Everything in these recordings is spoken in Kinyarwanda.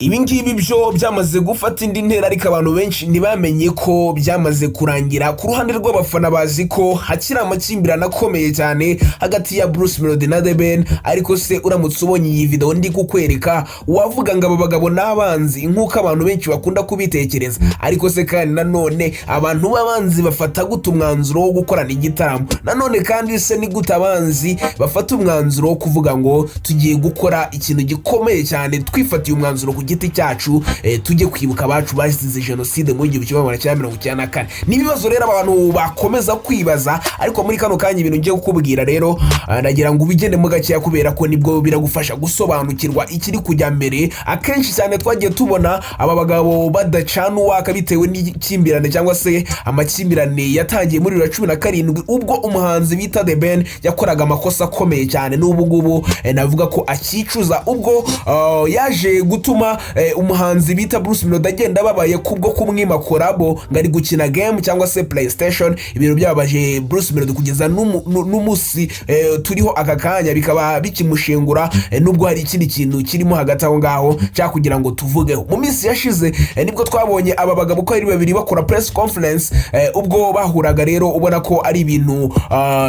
Ibi ngibi byo byamaze gufata indi ntera, ariko abantu benshi ntibamenye ko byamaze kurangira. Ku ruhande rw'abafana, bazi ko hakiri amakimbirane akomeye cyane hagati ya Bruce Melody na The Ben. Ariko se uramutse ubonye iyi video ndi kukwereka, wavuga ngo aba bagabo ni abanzi nk'uko abantu benshi bakunda kubitekereza? Ariko se kandi nanone, abantu b'abanzi bafata gute umwanzuro wo gukorana igitaramo? Nanone kandi se, ni gute abanzi bafata umwanzuro wo kuvuga ngo tugiye gukora ikintu gikomeye cyane, twifatiye umwanzuro ku giti cyacu, tujye kwibuka abacu bazize jenoside mu 1994? Ni ibibazo rero abantu bakomeza kwibaza. Ariko muri kano kanya, ibintu ngiye kukubwira rero, ndagira ngo ubigendemo gakeya, kubera ko nibwo biragufasha gusobanukirwa ikiri kujya mbere. Akenshi cyane twagiye tubona aba bagabo badacana uwaka bitewe n'ikimbirane cyangwa se amakimbirane yatangiye muri 2017, ubwo umuhanzi bita The Ben yakoraga amakosa akomeye cyane n'ubu ngubu navuga ko akicuza, ubwo yaje gutuma umuhanzi bita Bruce Melody agenda ababaye kubwo kumwima collabo, ngo ari gukina game cyangwa se PlayStation. Ibintu byababaje Bruce Melody kugeza n'umunsi turiho aka kanya, bikaba bikimushengura, nubwo hari ikindi kintu kirimo hagati aho ngaho cyangwa kugira ngo tuvugeho. Mu minsi yashize nibwo twabonye aba bagabo uko ari babiri bakora press conference. Ubwo bahuraga rero, ubona ko ari ibintu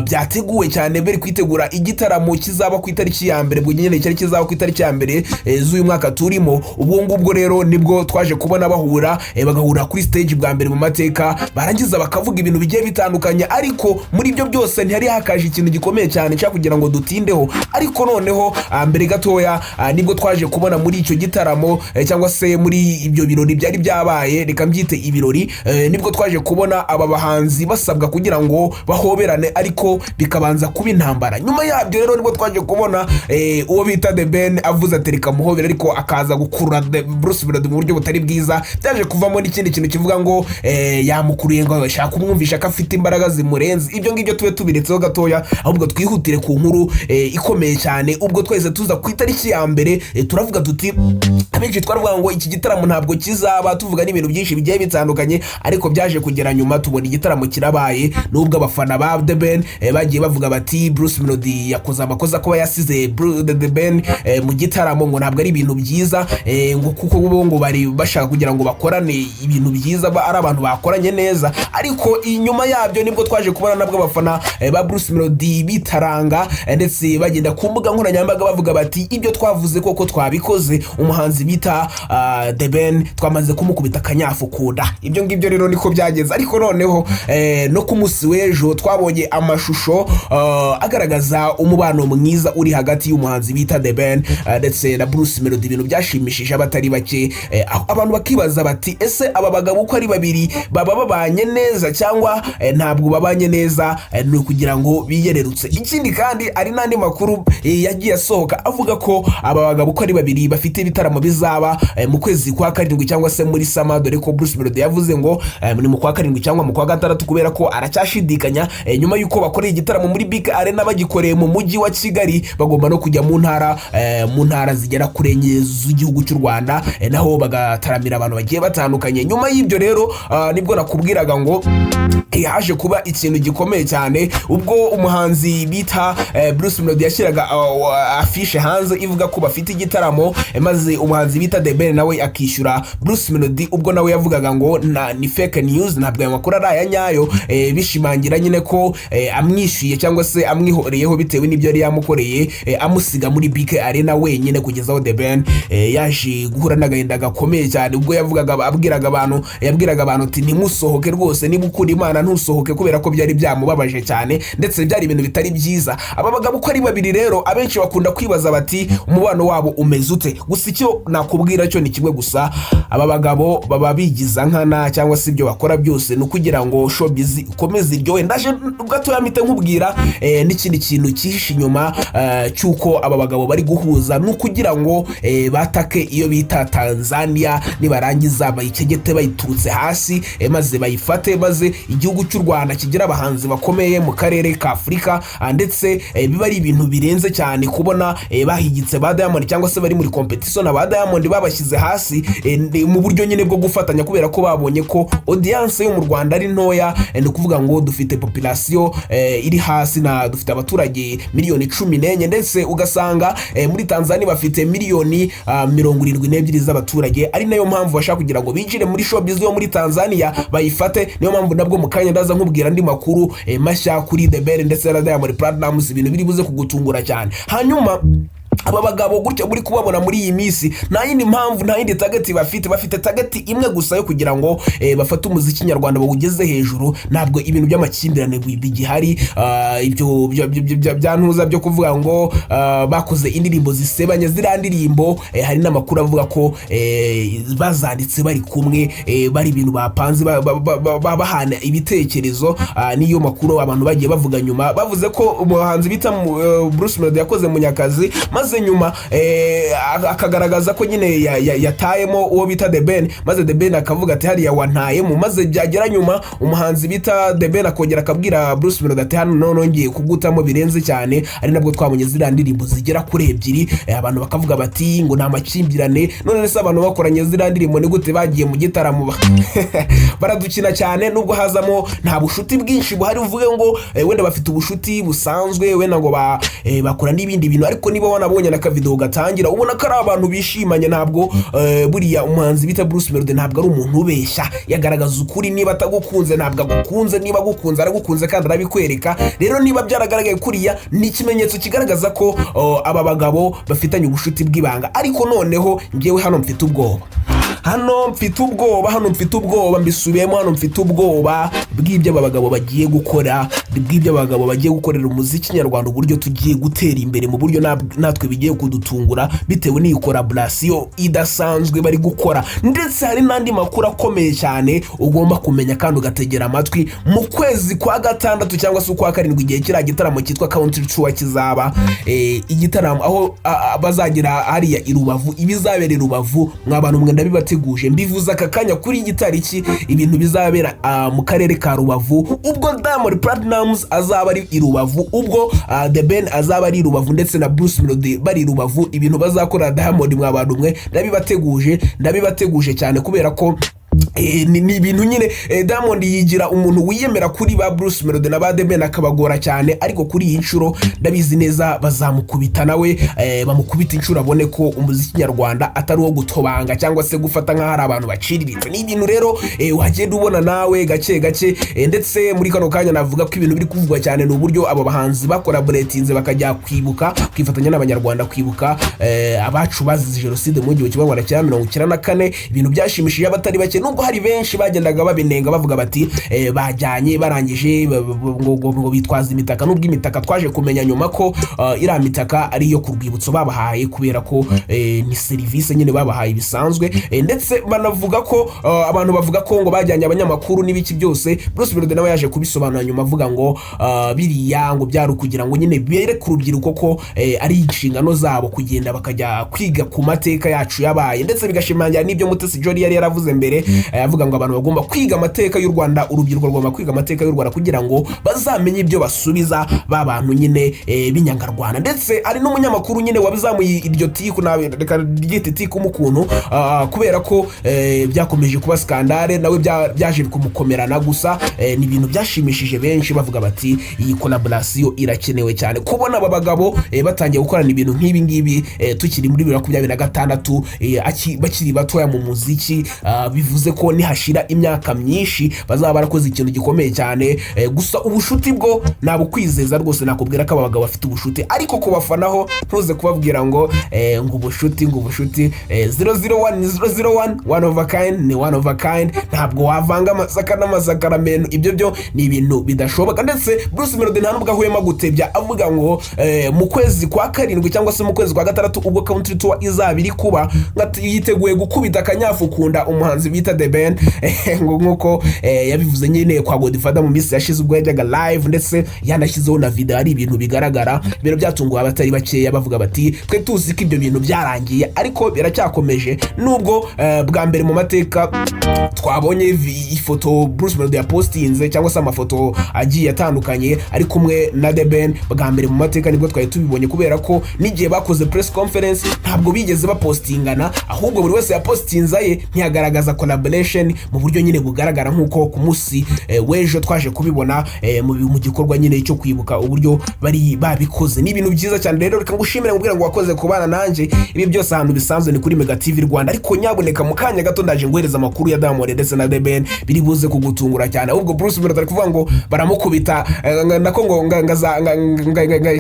byateguwe cyane, bari kwitegura igitaramo kizaba ku itariki ya mbere. Ubwo nyine cyari kizaba ku itariki ya mbere z'uyu mwaka turimo. Ubwo ngubwo rero nibwo twaje kubona bahura, bagahura kuri stage bwa mbere mu mateka, barangiza bakavuga ibintu bigiye bitandukanye. Ariko muri ibyo byose ntihari hakaje ikintu gikomeye cyane cyangwa kugira ngo dutindeho. Ariko noneho mbere gatoya, nibwo twaje kubona muri icyo gitaramo, cyangwa se muri ibyo birori byari byabaye, reka mbyite ibirori, nibwo twaje kubona aba bahanzi basabwa kugira ngo bahoberane, ariko bikabanza kuba intambara. Nyuma yabyo rero nibwo twaje kubona uwo bita The Ben avuze ati reka muhobere, ariko akaza gukurura Bruce Melody mu buryo butari bwiza. Byaje kuvamo n'ikindi kintu kivuga ngo yamukuruye, ngo ashaka kumwumvisha ko afite imbaraga zimurenze. Ibyo ngibyo tube tubiretseho gatoya, ahubwo twihutire ku nkuru ikomeye cyane. Ubwo twese tuza ku itariki ya mbere, turavuga tuti, abenshi twaravuga ngo iki gitaramo ntabwo kizaba, tuvuga n'ibintu byinshi bigiye bitandukanye. Ariko byaje kugera nyuma tubona igitaramo kirabaye, nubwo abafana ba The Ben bagiye bavuga bati Bruce Melody yakoze amakosa kuba yasize The Ben mu gitaramo, ngo ntabwo ari ibintu byiza, ngo kuko bo ngo bari bashaka kugira ngo bakorane ibintu byiza, ari abantu bakoranye neza. Ariko inyuma yabyo nibwo twaje kubona nabwo abafana ba Bruce Melody bitaranga, ndetse bagenda ku mbuga nkoranyambaga bavuga bati ibyo twavuze koko twabikoze, umuhanzi bita The Ben twamaze kumukubita akanyafu ku nda. Ibyo ngibyo rero niko byagenze. Ariko noneho no ku munsi w'ejo twabonye amashusho agaragaza umubano mwiza uri hagati y'umuhanzi bita The Ben ndetse na Bruce Melody, ibintu byashimishije abatari bake. Aho abantu bakibaza bati ese aba bagabo uko ari babiri baba babanye neza cyangwa ntabwo babanye neza, ni ukugira ngo biyererutse? Ikindi kandi, hari n'andi makuru yagiye asohoka avuga ko aba bagabo uko ari babiri bafite ibitaramo bizaba mu kwezi kwa karindwi cyangwa se muri summer, dore ko Bruce Melody yavuze ngo ni mu kwa karindwi cyangwa mu kwa gatandatu, kubera ko aracyashidikanya. Nyuma y'uko bakoreye igitaramo muri BK Arena, bagikoreye mu mujyi wa Kigali, bagomba no kujya mu ntara zigera kuri enye z'igihugu cy'u Rwanda, naho bagataramira abantu bagiye batandukanye. Nyuma y'ibyo rero, nibwo nakubwiraga ngo haje kuba ikintu gikomeye cyane, ubwo umuhanzi bita Bruce Melody yashyiraga afishe hanze ivuga ko bafite igitaramo, maze umuhanzi bita The Ben nawe akishyura Bruce Melody, ubwo nawe yavugaga ngo ni fake news, ntabwo aya makuru ari aya nyayo, bishimangira nyine ko amwishyuye cyangwa se amwihoreyeho bitewe n'ibyo yari yamukoreye, amusiga muri BK Arena wenyine, kugeza aho The Ben yaje guhura n'agahinda gakomeye cyane, ubwo yavugaga abwiraga abantu, yabwiraga abantu ati ntimusohoke rwose, niba ukunda Imana ntusohoke, kubera ko byari byamubabaje cyane ndetse byari ibintu bitari byiza. Aba bagabo uko ari babiri rero, abenshi bakunda kwibaza bati umubano wabo umeze ute? Gusa icyo nakubwira cyo ni kimwe gusa: aba bagabo baba bigiza nkana, cyangwa se ibyo bakora byose ni ukugira ngo showbiz ikomeze iryohe. Ndaje gatoya mpite nkubwira n'ikindi kintu cyihishe inyuma cy'uko aba bagabo bari guhuza, ni ukugira ngo batake iyo bita Tanzania, nibarangiza bayikegete bayiturutse hasi, maze bayifate, maze igihugu Igihugu cy'u Rwanda kigira abahanzi bakomeye mu karere ka Afurika, ndetse biba ari ibintu birenze cyane kubona bahigitse ba Diamond cyangwa se bari muri competition na ba Diamond, babashyize hasi mu buryo nyine bwo gufatanya, kubera ko babonye ko audience yo mu Rwanda ari ntoya. Ni ukuvuga ngo dufite population iri hasi, na dufite abaturage miliyoni 14, ndetse ugasanga muri Tanzania bafite miliyoni 72 z'abaturage, ari nayo mpamvu bashaka kugira ngo binjire muri showbiz yo muri Tanzania bayifate. Niyo mpamvu nabwo mu kanya ndaza nkubwira andi makuru mashya kuri The Ben ndetse na Diamond Platnumz, ibintu biri buze kugutungura cyane. Hanyuma aba bagabo gutya muri kubabona muri iyi minsi, nta yindi mpamvu, nta yindi target bafite. Bafite target imwe gusa yo kugira ngo bafate umuziki nyarwanda bawugeze hejuru. Ntabwo ibintu by'amakimbirane bigihari, ibyo bya ntuza byo kuvuga ngo bakoze indirimbo zisebanya. Ziriya ndirimbo, hari n'amakuru avuga ko bazanditse bari kumwe, bari ibintu bapanze, bahana ibitekerezo. Niyo makuru abantu bagiye bavuga nyuma. Bavuze ko umuhanzi bita Bruce Melody yakoze Munyakazi, maze nyuma akagaragaza ko nyine yatayemo uwo bita The Ben, maze The Ben akavuga ati: "Hariya wantayemo." Maze byagera nyuma, umuhanzi bita The Ben akongera akabwira Bruce Melody ati: "Hano none ngiye kugutamo birenze cyane." Ari nabwo twabonye ziriya ndirimbo zigera kuri ebyiri. Abantu bakavuga bati ngo ni amakimbirane. None se abantu bakoranye ziriya ndirimbo, ni gute bagiye mu gitaramo? Baradukina cyane. Nubwo hazamo, nta bushuti bwinshi buhari uvuge ngo wenda bafite ubushuti busanzwe, wenda ngo bakora n'ibindi bintu, ariko niba wanabonye n'akavideo gatangira, ubona ko ari abantu bishimanye. Ntabwo buriya umuhanzi bita Bruce Melody ntabwo ari umuntu ubeshya, yagaragaza ukuri. Niba atagukunze ntabwo agukunze, niba agukunze aragukunze kandi arabikwereka. Rero niba byaragaragaye kuriya, ni ikimenyetso kigaragaza ko aba bagabo bafitanye ubushuti bw'ibanga. Ariko noneho ngewe hano mfite ubwoba, hano mfite ubwoba, hano mfite ubwoba, mbisubiyemo, hano mfite ubwoba bw'ibyo aba bagabo bagiye gukora, bw'ibyo abagabo bagiye gukorera umuziki nyarwanda, uburyo tugiye gutera imbere mu buryo natwe bigiye kudutungura bitewe n'iyi collaboration idasanzwe bari gukora. Ndetse hari n'andi makuru akomeye cyane ugomba kumenya kandi ugategera amatwi. Mu kwezi kwa gatandatu cyangwa se ukwa karindwi, igihe kiriya gitaramo cyitwa Country Tour kizaba, igitaramo aho bazagira hariya i Rubavu, ibizabera i Rubavu, mwa bantu mwe, ndabibateguje, mbivuze aka kanya kuri iyi tariki, ibintu bizabera mu karere ka Rubavu ubwo Diamond Platnumz azaba ari i Rubavu, ubwo The Ben azaba ari i Rubavu ndetse na Bruce Melody bari i Rubavu, ibintu bazakora Diamond, mwa bantu mwe, ndabibateguje, ndabibateguje cyane, kubera ko ni ibintu nyine Diamond yigira umuntu wiyemera kuri ba Bruce Melody na ba The Ben, akabagora cyane, ariko kuri iyi nshuro ndabizi neza bazamukubita nawe, bamukubita inshuro abone ko umuziki nyarwanda atari uwo gutobanga cyangwa se gufata nk'aho ari abantu baciriritse. Ni ibintu rero wagenda ubona nawe gake gake. Ndetse muri kano kanya navuga ko ibintu biri kuvugwa cyane ni uburyo abo bahanzi bacollaboratinze bakajya kwibuka, kwifatanya n'Abanyarwanda kwibuka abacu bazize jenoside mu 1994. Ibintu byashimishije abatari bake, nubwo hari benshi bagendaga babinenga, bavuga bati bajyanye barangije ngo bitwaza imitaka, nubwo imitaka twaje kumenya nyuma ko iriya mitaka ari iyo ku rwibutso babahaye, kubera ko ni serivisi nyine babahaye bisanzwe. Ndetse banavuga ko abantu bavuga ko ngo bajyanye abanyamakuru n'ibiki byose. Bruce Melody nawe yaje kubisobanura nyuma, avuga ngo biriya ngo byari ukugira ngo nyine bereke urubyiruko ko ari inshingano zabo kugenda bakajya kwiga ku mateka yacu yabaye, ndetse bigashimangira n'ibyo Mutesi Jolly yari yaravuze mbere, avuga ngo abantu bagomba kwiga amateka y'u Rwanda, urubyiruko rugomba kwiga amateka y'u Rwanda kugira ngo bazamenye ibyo basubiza ba bantu nyine b'inyangarwanda. Ndetse hari n'umunyamakuru nyine wabizamuye iryo tiku, reka ryite tiku mu kuntu, kubera ko byakomeje kuba scandale, nawe byaje kumukomerana. Gusa ni ibintu byashimishije benshi, bavuga bati iyi collaboration irakenewe cyane. Kubona aba bagabo batangiye gukorana ibintu nk'ibi ngibi tukiri muri 2026, bakiri batoya mu muziki, bivuze ko nihashira imyaka myinshi bazaba barakoze ikintu gikomeye cyane. Gusa ubushuti bwo nabukwizeza rwose, nakubwira ko aba bagabo bafite ubushuti, ariko ku bafana ho ntuze kubabwira ngo ngo ubushuti, ngo ubushuti. 001 001, one of a kind ni one of a kind. Ntabwo wavanga amasaka n'amasakaramentu, ibyo byo ni ibintu bidashoboka. Ndetse Bruce Melody nta nubwo ahwema gutebya, avuga ngo mu kwezi kwa karindwi cyangwa se mu kwezi kwa gatandatu, ubwo Country Tour izaba iri kuba, ngo ati yiteguye gukubita akanyafu kunda umuhanzi bita The Ben, ngo nkuko yabivuze nyine kwa Godfather mu minsi yashize ubwo yajyaga live, ndetse yanashyizeho na video, ari ibintu bigaragara, ibintu byatunguye abatari bakeya, bavuga bati: "Twe tuzi ko ibyo bintu byarangiye, ariko biracyakomeje." Nubwo bwa mbere mu mateka twabonye ifoto Bruce Melody yapostinze cyangwa se amafoto agiye atandukanye ari kumwe na The Ben, bwa mbere mu mateka nibwo twari tubibonye, kubera ko n'igihe bakoze press conference ntabwo bigeze bapostingana, ahubwo buri wese yapostinze aye, ntiyagaragaza collaboration mu buryo nyine bugaragara, nk'uko ku munsi w'ejo twaje kubibona mu gikorwa nyine cyo kwibuka, uburyo bari babikoze. Ni ibintu byiza cyane. Rero reka ngushimire, nkubwira ngo wakoze kubana nanjye. Ibi byose ahantu bisanzwe ni kuri Mega TV Rwanda, ariko nyabuneka mu kanya gato ndaje nguhereza amakuru ya Diamond ndetse na The Ben, biri buze kugutungura cyane. Ahubwo Bruce Melody ari kuvuga ngo baramukubita, nako ngo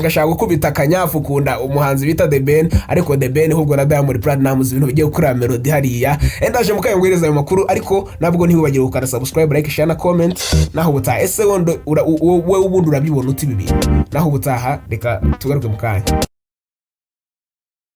ngashaka gukubita akanyafu kunda umuhanzi bita The Ben, ariko The Ben ahubwo na Diamond Platnumz, ibintu bigiye gukora Melody hariya. Ndaje mu kanya nguhereza ayo makuru, ariko nabwo ntiwibagirwe gukanda subscribe, like, share na comment. Naho ubutaha. Ese wowe ubundi urabibona uti ibi bintu? Naho ubutaha, reka tugaruke mu kanya.